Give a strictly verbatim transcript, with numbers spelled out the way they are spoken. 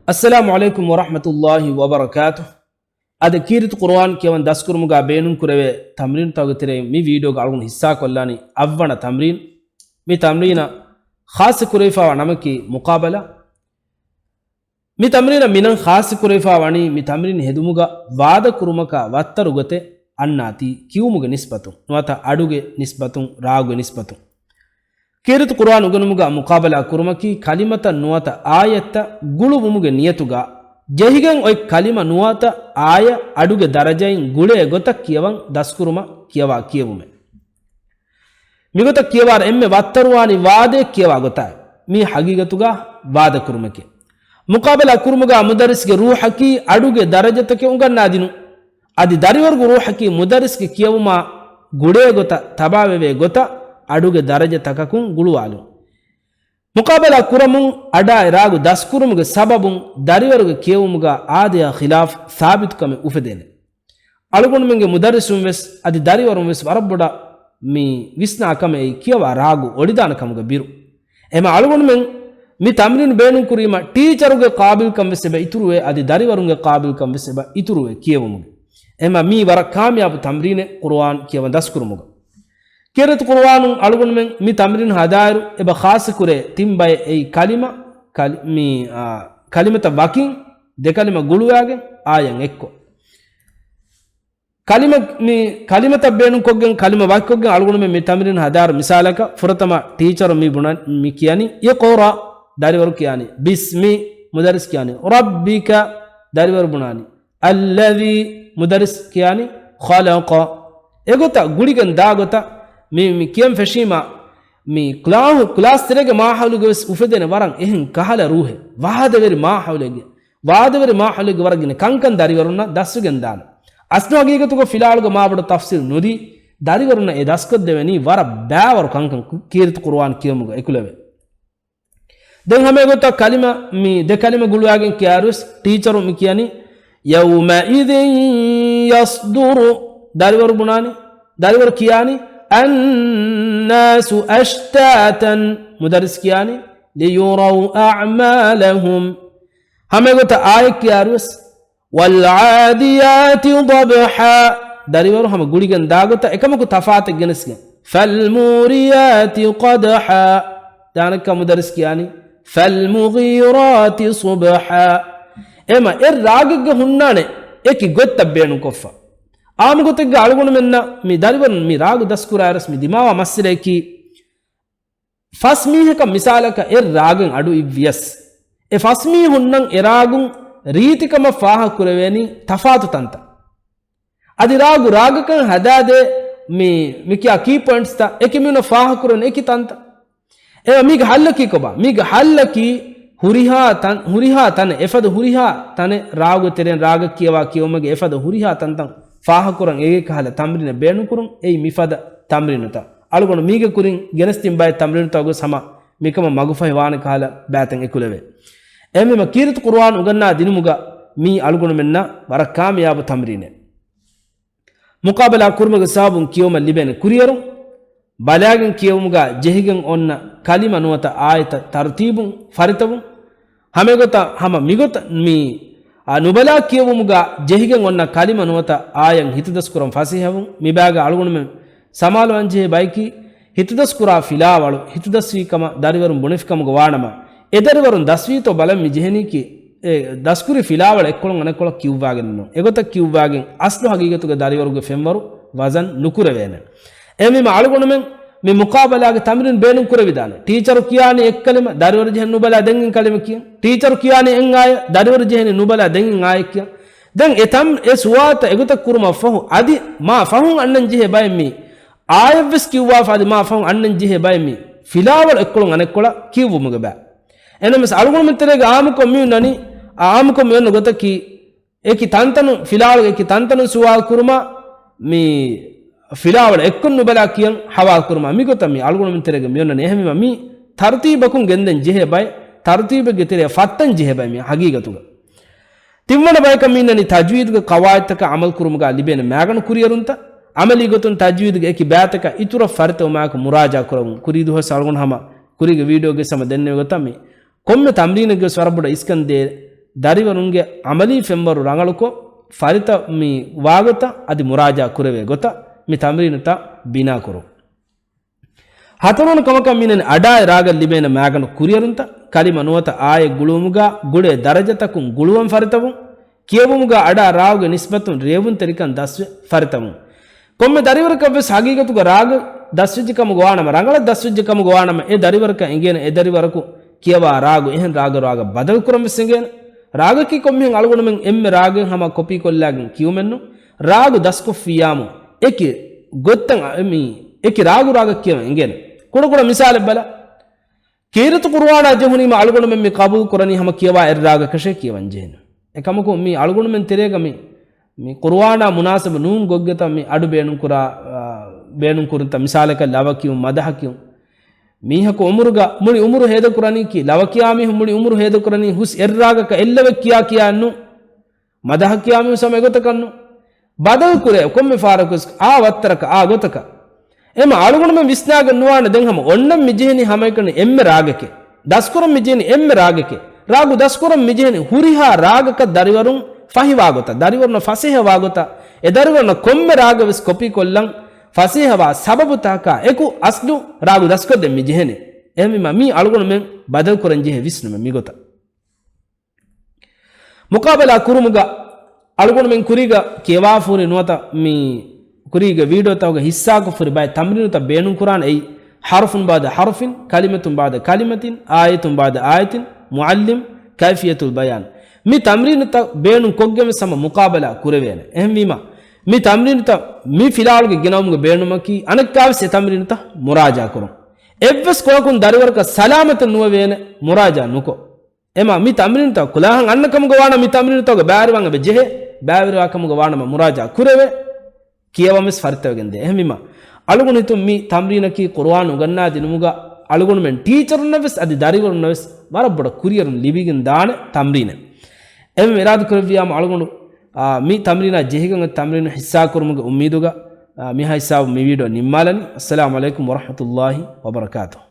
އައްސަލާމު ޢަލައިކުމް ވަރަޙްމަތުﷲި ވަބަރަކާތުހު. އަދި ކީރިތި ޤުރުއާން ކިޔަވަން ދަސްކުރުމުގަ ބޭނުންކުރެވޭ ތަމްރީނުތަކުގެ ތެރެއިން މި ވީޑިއޯގަ އަޅުގަނޑު ހިއްސާކޮށްލާނީ އަށްވަނަ ތަމްރީން. މި ތަމްރީނަށް ޚާއްޞަ ކުރެވިފައިވާ ނަމަކީ މުޤާބަލާ. މި ތަމްރީނަށް މިނަން ޚާއްޞަ ކުރެވިފައި ވަނީ މި ތަމްރީން ހެދުމުގަ ވާދަ ކުރުމަކާ ވައްތަރު ގޮތެއް އަންނާތީ ކިޔުމުގެ ނިސްބަތުން ނުވަތަ އަޑުގެ ނިސްބަތުން ރާގުގެ ނިސްބަތުން. ކީރިތި ޤުރުއާން އުނގެނުމުގަ މުޤާބަލާ ކުރުމަކީ ކަލިމަތައް ނުވަތަ އާޔަތްތައް ގުޅުވުމުގެ ނިޔަތުގަ ޖެހިގެން އޮތް ކަލިމަ ނުވަތަ އާޔަތް އަޑުގެ ދަރަޖައިން ގުޅޭ ގޮތަށް ކިޔަވަން ދަސްކުރުމަށް ކިޔަވާ ކިޔެވުމެއް. މިގޮތަށް ކިޔަވާ އެންމެ ވައްތަރުވާނީ ވާދައެއް ކިޔަވާ ގޮތާއި. މީ ހަގީގަތުގަ ވާދަ ކުރުމެކޭ. މުޤާބަލާ ކުރުމުގަ މުދައްރިސްގެ ރޫޙަކީ އަޑުގެ ދަރަޖަތަކެއް އުނގަންނާދިނުން. އަދި ދަރިވަރުގެ ރޫޙަކީ މުދައްރިސްގެ ކިޔެވުމާ ގުޅޭ ގޮތަށް ތަބާވެވޭ ގޮތަށް އަޑުގެ ދަރަޖަތަކަކުން ގުޅުވާލުން. މުޤާބަލާ ކުރަމުން އަޑާއި ރާގު ދަސްކުރުމުގެ ސަބަބުން ދަރިވަރުގެ ކިޔެވުމުގަ އާދަޔާ ޚިލާފް ސާބިތުކަމެއް އުފެދޭނެ. އަޅުގަނޑުމެންގެ މުދައްރިސުން ވެސް އަދި ދަރިވަރުން ވެސް ވަރަށް ބޮޑަށް މި ވިސްނާ ކަމެއް އެއީ ކިޔަވާ ރާގު އޮޅިދާނެ ކަމުގެ ބިރު. އެހެމަ އަޅުގަނޑުމެން މި ތަމްރީނު ބޭނުން ކުރީމަ ޓީޗަރުގެ ޤާބިލްކަން ވެސް އެބަ އިތުރުވޭ އަދި ދަރިވަރުންގެ ޤާބިލްކަން ވެސް އެބަ އިތުރުވޭ ކިޔެވުމުގެ. އެހެމަ މީ ވަރަށް ކާމިޔާބު ތަމްރީނެއް ޤުރުއާން ކިޔަވަން ދަސްކުރުމުގަ. ކީރިތި ޤުރުއާނުން އަޅުގަނޑުމެން މި ތަމްރީން ހަދާއިރު އެބަ ޚާއްޞަ ކުރޭ ތިން ބައެއް އެއީ ކަލިމަ، ކަލި-، މި، އާ، ކަލިމަތައް ވަކިން ދެ ކަލިމަ ގުޅުވާގެން އާޔަތް އެއްކޮށް. ކަލިމަ، މި ކަލިމަތައް ބޭނުންކޮށްގެން ކަލިމަ ވަކިކޮށްގެން އަޅުގަނޑުމެން މި ތަމްރީން ހަދާއިރު މިސާލަކަށް ފުރަތަމަ ޓީޗަރު މި ބުނަ-، މި ކިޔަނީ اقرأ، ދަރިވަރު ކިޔާނީ باسم، މުދައްރިސް ކިޔާނީ ربك، ދަރިވަރު ބުނާނީ الذي، މުދައްރިސް ކިޔާނީ خلق. އެގޮތަށް ގުޅިގެން ދާ ގޮތަށް މި، މި ކިޔަން ފެށީމާ، މި ކްލާހު-، ކްލާސް ތެރޭގެ މާހައުލުގަ ވެސް އުފެދޭނެ ވަރަށް އެހެން ކަހަލަ ރޫހެއް، ވާދަވެރި މާހައުލެއްގެ، ވާދަވެރި މާހައުލެއްގެ ވަރަށް ގިނަ ކަންކަން ދަރިވަރުންނަށް ދަސްވެގެން ދާނެ. އަސްލު ހަގީގަތުގަ ފިލާވަޅުގެ މާބޮޑު ތަފްސީލް ނުދީ، ދަރިވަރުންނަށް އެ ދަސްކޮށްދެވެނީ ވަރަށް ބައިވަރު ކަންކަން ކު-، ކީރިތި ޤުރުއާން ކިޔުމުގަ އެކުލެވޭ. ދެން ހަމަ އެގޮތަށް ކަލިމަ، މި ދެ ކަލިމަ ގުޅުވާގެން ކިޔާއިރުވެސް ޓީޗަރު މި ކިޔަނީ يومئذ يصدر، ދަރިވަރު ބުނާނީ، ދަރިވަރު ކިޔާނީ الناس أشتاتا، މުދައްރިސް ކިޔާނީ ليروا أعمالهم. ހަމަ އެގޮތަށް އާޔަތް ކިޔާއިރުވެސް والعاديات ضبحا، ދަރިވަރު ހަމަ ގުޅިގެން ދާގޮތަށް އެކަމަކު ތަފާތެއް ގެނެސްގެން. فالموريات قدحا، ދާނެއްކާ މުދައްރިސް ކިޔާނީ فالمغيرات صبحا. އެމަ އެ ރާގެއްގަ ހުންނާނެ އެކި ގޮތްތައް ބޭނުންކޮށްފަ. އާންމު ގޮތެއްގަ އަޅުގަނޑުމެންނަށް މި ދަރިވަރުން މި ރާގު ދަސްކުރާއިރުސް މި ދިމާވާ މައްސަލައަކީ، ފަސް މީހަކަށް މިސާލަކަށް އެއް ރާގެއް އަޑު އިއްވިޔަސް، އެ ފަސް މީހުންނަށް އެ ރާގުން ރީތިކަމަށް ފާހަގަކުރެވޭނީ ތަފާތު ތަންތައް. އަދި ރާގު ރާގަކަށް ހަދާދޭ މި، މިކިޔާ ކީ ޕޮއިންޓްސްތައް އެކި މީހުންނަށް ފާހަގަކުރެވޭނީ އެކި ތަންތައް. އެ މީގެ ހައްލަކީ ކޮބާ؟ މީގެ ހައްލަކީ ހުރިހާ ތަން، ހުރިހާ ތަނެއް، އެފަދަ ހުރިހާ ތަނެއް ރާގު ތެރެއިން ރާގަށް ކިޔަވާ ކިޔެވުމެއްގެ އެފަދަ ހުރިހާ ތަންތަން ފާހަގަކުރަން އެގޭ ކަހަލަ ތަމްރީނެއް ބޭނުންކުރުން. އެއީ މިފަދަ ތަމްރީނުތައް. އަޅުގަނޑު މީގެ ކުރިން ގެނެސްދިން ބައެއް ތަމްރީނުތައް ގޮސް ހަމަ މިކަމަށް މަގުފަހި ވާނެ ކަހަލަ ބައިތައް އެކުލެވޭ. އެހެންވީމަ ކީރިތި ޤުރުއާން އުނގަންނާ ދިނުމުގަ މީ އަޅުގަނޑުމެންނަށް ވަރަށް ކާމިޔާބު ތަމްރީނެއް. މުޤާބަލާ ކުރުމުގެ ސަބަބުން ކިޔެވުމަށް ލިބޭނެ ކުރިއެރުން، ބަލާގެން ކިޔެވުމުގަ ޖެހިގެން އޮންނަ ކަލިމަ ނުވަތަ އާޔަތަށް ތަރުތީބުން ފަރިތަވުން، ހަމައެގޮތަށް ހަމަ މިގޮތަށް މި، އާ، ނުބަލާ ކިޔެވުމުގަ ޖެހިގެން އޮންނަ ކަލިމަ ނުވަތަ އާޔަތް ހިތުދަސްކުރަން ފަސޭހަވުން. މިބައިގަ އަޅުގަނޑުމެން ސަމާލުވާންޖެހޭ ބަޔަކީ، ހިތުދަސްކުރާ ފިލާވަޅު ހިތުދަސްވީ ކަމަށް ދަރިވަރުން ބުނެފިކަމުގަ ވާނަމަ، އެ ދަރިވަރުން ދަސްވީތޯ ބަލަން މި ޖެހެނީކީ، އެ ދަސްކުރި ފިލާވަޅު އެއްކޮޅުން އަނެއްކޮޅަށް ކިޔުއްވާގެން ނޫން. އެގޮތަށް ކިޔުއްވާގެން އަސްލު ހަގީގަތުގެ ދަރިވަރުގެ ފެންވަރު ވަޒަން ނުކުރެވޭނެ. އެހެންވީމަ އަޅުގަނޑުމެން މި މުޤާބަލާގެ ތަމްރީން ބޭނުން ކުރެވިދާނެ. ޓީޗަރު ކިޔާނީ އެއްކަލިމަ، ދަރިވަރު ޖެހެނީ ނުބަލާ ދެން އިން ކަލިމަ ކިޔަން. ޓީޗަރު ކިޔާނީ އެއް އާޔަތް، ދަރިވަރު ޖެހެނީ ނުބަލާ ދެން އިން އާޔަތް ކިޔަން. ދެން އެ ތަމް-، އެ ސުވާލުތައް އެގޮތަށް ކުރުމަށް ފަހު، އަދި މާ ފަހުން އަންނަން ޖެހޭ ބައެއް މީ އާޔަތްވެސް ކިޔުއްވާފަ އަދި މާ ފަހުން އަންނަން ޖެހޭ ބައެއް މީ ފިލާވަޅު އެއްކޮޅުން އަނެއްކޮޅަށް ކިޔުއްވުމުގެ ބައި. އެނަމަސް އަޅުގަނޑުމެން ތެރޭގެ އާއްމުކޮށް މިއޮންނަނީ، އާއްމުކޮށް މިއޮންނަ ގޮތަކީ، އެކި ތަންތަނުން ފިލާވަޅުގެ އެކި ތަންތަނުން ސުވާލު ކުރުމާ، މި ފިލާވަޅު އެއްކޮށް ނުބަލާ ކިޔަން ހަވާލު ކުރުމާ، މިގޮތަށް މި އަޅުގަނޑުމެން ތެރޭގަ މިއޮންނަނީ. އެހެންވީމަ މި ތަރުތީބަކުން ގެންދަން ޖެހޭ ބައެއް، ތަރުތީބެއްގެ ތެރެއަށް ފައްޓަން ޖެހޭ ބައެއް މި ހަގީގަތުގަ. ތިންވަނަ ބަޔަކަށް މި އިންނަނީ ތަޖްވީދުގެ ޤަވާއިދުތަކަށް ޢަމަލު ކުރުމުގަ ލިބޭނެ މައިގަނޑު ކުރިއެރުންތައް. ޢަމަލީ ގޮތުން ތަޖްވީދުގެ އެކި ބައިތަކަށް އިތުރަށް ފަރިތަވުމާއެކު މުރާޖަޢާ ކުރަމުން. ކުރީ ދުވަސް އަޅުގަނޑު ހަމަ ކުރީގެ ވީޑިއޯގައި ހަމަ ދެންނެވި ގޮތަށް މި ކޮންމެ ތަމްރީނެއްގެވެސް ވަރަށް ބޮޑަށް އިސްކަން ދޭ ދަރިވަރުންގެ އަމަލީ ފެންވަރު ރަނގަޅުކޮށް، ފަރިތަ މި ވާގޮތަށް އަދި މުރާޖާ ކުރެވޭ ގޮތަށް މި ތަމްރީނުތައް ބިނާކުރުން. ހަތަރުވަނަ ކަމަކަށް މިނެން އަޑާއި ރާގަށް ލިބޭނެ މާގަނޑު ކުރިއެރުންތައް، ކަލިމަ ނުވަތަ އާޔަތް ގުޅުވުމުގާ ގުޅޭ ދަރަޖަތަކުން ގުޅުވަން ފަރިތަވުން، ކިޔެވުމުގާ އަޑާ ރާގުގެ ނިސްބަތުން ރޭވުންތެރިކަން ދަސްވެ ފަރިތަވުން. ކޮންމެ ދަރިވަރަކަށް ވެސް ހަގީގަތުގަ ރާގު ދަސްވެއްޖެ ކަމުގަ ވާނަމަ، ރަނގަޅަށް ދަސްވެއްޖެ ކަމުގަ ވާނަމަ، އެ ދަރިވަރަކަށް އެނގޭނެ އެ ދަރިވަރަކު ކިޔަވާ ރާގު އެހެން ރާގަށް ރާގަށް ބަދަލު ކުރަން ވެސް އެނގޭނެ. ރާގަކީ ކޮންމެހެން އަޅުގަނޑުމެން އެންމެ ރާގެއް ހަމަ ކޮޕީ ކޮށްލާގެން ކިޔުމެއްނު. ރާގު ދަސްކޮށްފިއްޔާމު އެކި ގޮތްތައް އަ، މި އެކި ރާގު ރާގަށް ކިޔަވަން އެނގޭނެ. ކުޑަ ކުޑަ މިސާލެއް ބަލަ. ކީރިތި ޤުރުއާނާ ޖެހުނީމަ އަޅުގަނޑުމެން މި ޤަބޫލު ކުރަނީ ހަމަ ކިޔަވާ އެއްރާގަކަށޭ ކިޔަވަން ޖެހެނީ. އެކަމަކު މި އަޅުގަނޑުމެން ތެރޭގަ މި، މި ޤުރުއާނާ މުނާސަބަ ނޫން ގޮތްގޮތަށް މި އަޑު ބޭނުންކުރާ، އާ، ބޭނުންކުރުންތައް މިސާލަކަށް ލަވަ ކިޔުން، މަދަހަ ކިޔުން. މީހަކު އުމުރުގަ މުޅި އުމުރު ހޭދަކުރަނީކީ، ލަވަ ކިޔާ މީހުން މުޅި އުމުރު ހޭދަކުރަނީ ހުސް އެއްރާގަކަށް އެއްލަވެ ކިޔާ ކިޔާނު. މަދަހަ ކިޔާ މީހުން ސަމަ އެގޮތަކަށްނު. ބަދަލު ކުރޭ ކޮންމެ ފާރަކުވެސް އާ ވައްތަރަކަށް އާ ގޮތަކަށް. އެމަ އަޅުގަނޑުމެން ވިސްނާގެން ނުވާނެ ދެން ހަމަ އޮންނަން މިޖެހެނީ ހަމައެކަނި އެންމެ ރާގެކޭ. ދަސްކުރަން މިޖެހެނީ އެންމެ ރާގެކޭ. ރާގު ދަސްކުރަން މިޖެހެނީ ހުރިހާ ރާގަކަށް ދަރިވަރުން ފަހިވާގޮތަށް، ދަރިވަރުންނަށް ފަސޭހަވާގޮތަށް، އެ ދަރިވަރުންނަށް ކޮންމެ ރާގެއް ވެސް ކޮޕީ ކޮށްލަން ފަސޭހަވާ ސަބަބުތަކާ އެކު އަސްލު ރާގު ދަސްކޮށްދޭން މިޖެހެނީ. އެހެންވީމަ މީ އަޅުގަނޑުމެން ބަދަލުކުރަން ޖެހޭ ވިސްނުމެއް މިގޮތަށް. މުޤާބަލާ ކުރުމުގަ އަޅުގަނޑުމެން ކުރީގަ ކިޔަވާފަހުރި ނުވަތަ މި ކުރީގެ ވީޑިއޯތަކުގަ ހިއްސާކޮށްފަހުރި ބައެއް ތަމްރީނުތައް ބޭނުންކުރާނެ. އެއީ، حرف بعد حرف، كلمة بعد كلمة، آية بعد آية، معلم، كيفية البيان. މި ތަމްރީނުތައް ބޭނުން ކޮށްގެން ވެސް ހަމަ މުޤާބަލާ ކުރެވޭނެ. އެހެންވީމަ، މި ތަމްރީނުތައް މި ފިލާވަޅުގެ ގިނަވުމުގެ ބޭނުމަކީ، އަނެއްކާވެސް އެ ތަމްރީނުތައް މުރާޖާ ކުރުން. އެއްވެސް ކޮޅަކުން ދަރިވަރަކަށް ސަލާމަތެއް ނުވެވޭނެ މުރާޖާ ނުކޮށް. އެމަ މި ތަމްރީނުތައް ކުލާހަން އަންނަ ކަމުގަ ވާނަމަ މި ތަމްރީނުތަކުގަ ބައިވެރިވާން އެބަ ޖެހޭ، ބައިވެރިވާ ކަމުގަ ވާނަމަ މުރާޖާ ކުރެވޭ، ކިޔަވަން ވެސް ފަރިތަވެގެން ދޭ. އެހެންވީމަ، އަޅުގަނޑު ހިތުން މި ތަމްރީނަކީ ޤުރުއާން އުގަންނާ ދިނުމުގަ އަޅުގަނޑުމެން ޓީޗަރުންނަށް ވެސް އަދި ދަރިވަރުންނަށް ވެސް ވަރަށް ބޮޑަށް ކުރިއެރުން ލިބިގެން ދާނެ ތަމްރީނެއް. އެހެން އިރާދަ ކުރެއްވިޔާމަ އަޅުގަނޑު، އާ، މި ތަމްރީނާ ޖެހިގެން އޮތް ތަމްރީނު ހިއްސާ ކުރުމުގެ އުއްމީދުގަ، އާ، މިހާ ހިސާބު މި ވީޑިއޯ ނިންމާލަނީ. އައްސަލާމު ޢަލައިކުމް ވަރަޙްމަތުﷲި ވަބަރަކާތުހު.